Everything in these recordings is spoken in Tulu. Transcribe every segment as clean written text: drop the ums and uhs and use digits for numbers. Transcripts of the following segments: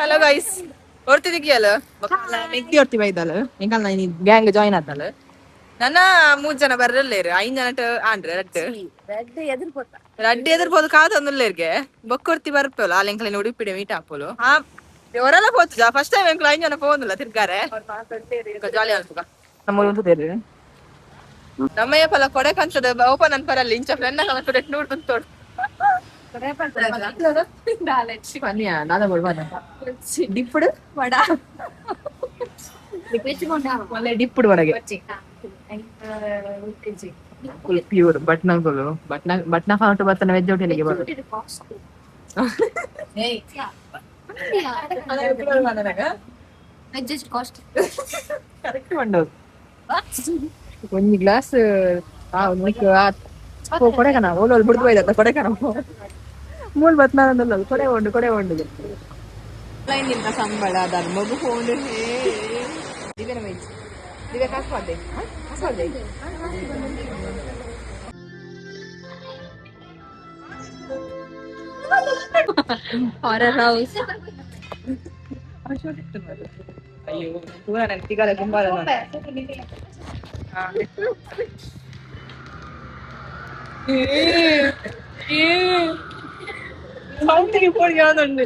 ಹಲೋ ಗೈಸ್, ಹೊರ್ತಿದಿಕ್ಕಿಯಲ್ಲ ಮೆಗ್ದಿ ಹೊರ್ತಿ ಬೈದಲ್ಲ. ಎಂಕಲ್ನ ಗ್ಯಾಂಗ್ ಜಾಯಿನ್ ಆತಲ್ಲ. ನನ್ನ ಮೂರ್ ಜನ ಬರ್ರಲ್ಲೇರು, ಐನ್ ಜನ ಆಂಡ್ರೆ ರಡ್ಡ್. ರೆಡ್ ಎದುರು ಪೋತ. ರಡ್ಡ್ ಎದುರ್ಬೋದು ಕಾದೊಂದುಲ್ಲೇರ್ಗೆ. ಬೊಕ್ಕೊರ್ತಿ ಬರ್ಪೋಲು, ಆಲ್ ಎಂಕಲ್ನ ಉಡುಪಿಡೆ ಮೀಟ್ ಆಪೋಲು. ಹಾ, ಹೊರಲ್ಲ ಪೋತುಜ. ಫಸ್ಟ್ ಟೈಮ್ ಎಂಕಲ್ ಐನ್ ಜನ ಪೋಂದುಲ್ಲ ತಿರ್ಗಾರೆ. ಜಾಲಿ ಅನ್ಪುಗ ನಮ್ಮ ಒಂದು ತೇರು. ನಮ್ಮಯ್ಯ ಪಲ ಕೊಡೆ ಕಂಚದ ಓಪನ್ ಅನ್ಪರಲ್ಲಿ ಇಂಚ ಫ್ರೆಂಡ್ ಕಲ ನೂರು ತೋಡು. ಪನ್ನಿಯ ದಾದ ಬೋಡ್ಬಾದ ಡಿಪ್ಪುಡು ವಡ. ಒಳ್ಳೆ ಡಿಪ್ಪುಡು ವಡಗೆ. ಫುಲ್ ಪ್ಯೂರ್ ಬಟ್ನಗಳು ಬಟ್ನ ಬಟ್ನ ಫಾಂಟ್ ಬರ್ತನ ವೆಜ್ ಹೋಟೆಲ್ಗೆ ಬರೋದು. ಕಾಸ್ಟ್. ಕರೆಕ್ಟ್ ಮಂಡೋದು ಒಂಜಿ ಗ್ಲಾಸ್ ಆ ಒಂದಿಕ್ ಕೊಡೆಕನ ಓಲ್ ಓಲ್ ಬುಡ್ದು ಬೈದತ್ತ ಕೊಡೆಕನ ಮೂಲ್ ಬತ್ನಾರಂದಲ್ಲ ಕೊಡೆ ಉಂಡು ಕೊಡೆ ಉಂಡು ನಿಂತ ಸಂಬಳ ಧರ್ಮಗು ಫೋನ್. ದಿವ್ಯನ ವೆಜ್ ದಿವ್ಯ ಕಾಸು ಪಾಡ್ದೆ, ಕಾಸು ಪಾಡ್ದೆ. Horror house. ಅಯ್ಯೋ, ಪೂರ ನನ್ ತಿಗಲ ಕುಂಬಾರ. ಸೌಂಡಿಗೆ ಪೋಡಿ ಯಾವ್ದುಂಡು?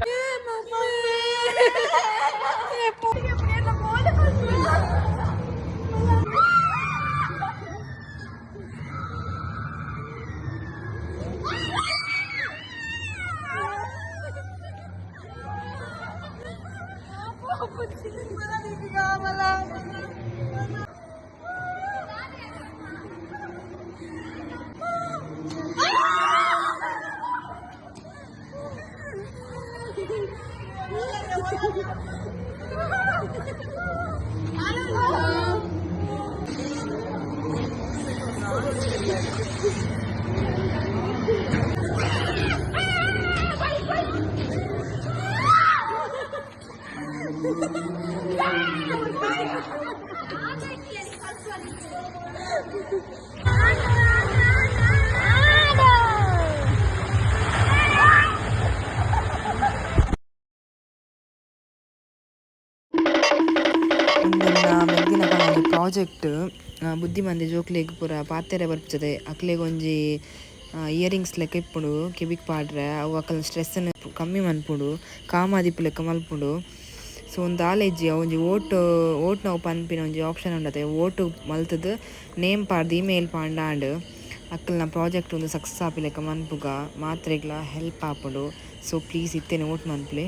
ಉಂದೆನ್ನ ಮೆಗ್ದಿನ ಒಂಜಿ ಪ್ರಾಜೆಕ್ಟ್. ಬುದ್ಧಿಮಂದೆ ಜೋಕ್ಲೆಗ್ ಪೂರ ಪಾತೆರ ಬರ್ಪುಜತೆ. ಅಕ್ಲೆಗ್ ಒಂಜಿ ಇಯರಿಂಗ್ಸ್ ಲೆಕ್ಕ ಇಪ್ಪುಂಡು ಕೆಬಿಕ್ ಪಾಡ್ರೆ. ಅವು ಅಕಲ್ನ ಸ್ಟ್ರೆಸ್ ನ್ ಕಮ್ಮಿ ಮನ್ಪುಂಡು, ಕಾಮ್ ಆದಿಪ್ಪು ಲೆಕ್ಕ ಮನ್ಪುಂಡು. ಸೊ ಉಂದು ದಾಲ ಇಜ್ಜಿ, ಅವು ಒಂಜಿ ವೋಟ್ ವೋಟ್ ನವು ಪನ್ಪಿನ ಒಂಜಿ ಆಪ್ಷನ್ ಉಂಡತೆ. ವೋಟ್ ಮಲ್ತುದು ನೇಮ್ ಪಾಡ್ದ್ ಇಮೇಲ್ ಪಾಂಡಾಂಡ್ ಅಕಲ್ನ ಪ್ರಾಜೆಕ್ಟ್ ಉಂದು ಸಕ್ಸಸ್ ಆಪಿಲೆಕ್ಕ ಮನ್ಪುಗ. ಮಾತ್ರೆಗ್ಲ ಹೆಲ್ಪ್ ಆಪುಂಡು. ಸೊ ಪ್ಲೀಸ್ ಇತ್ತೆನೆ ವೋಟ್ ಮನ್ಪುಲೆ.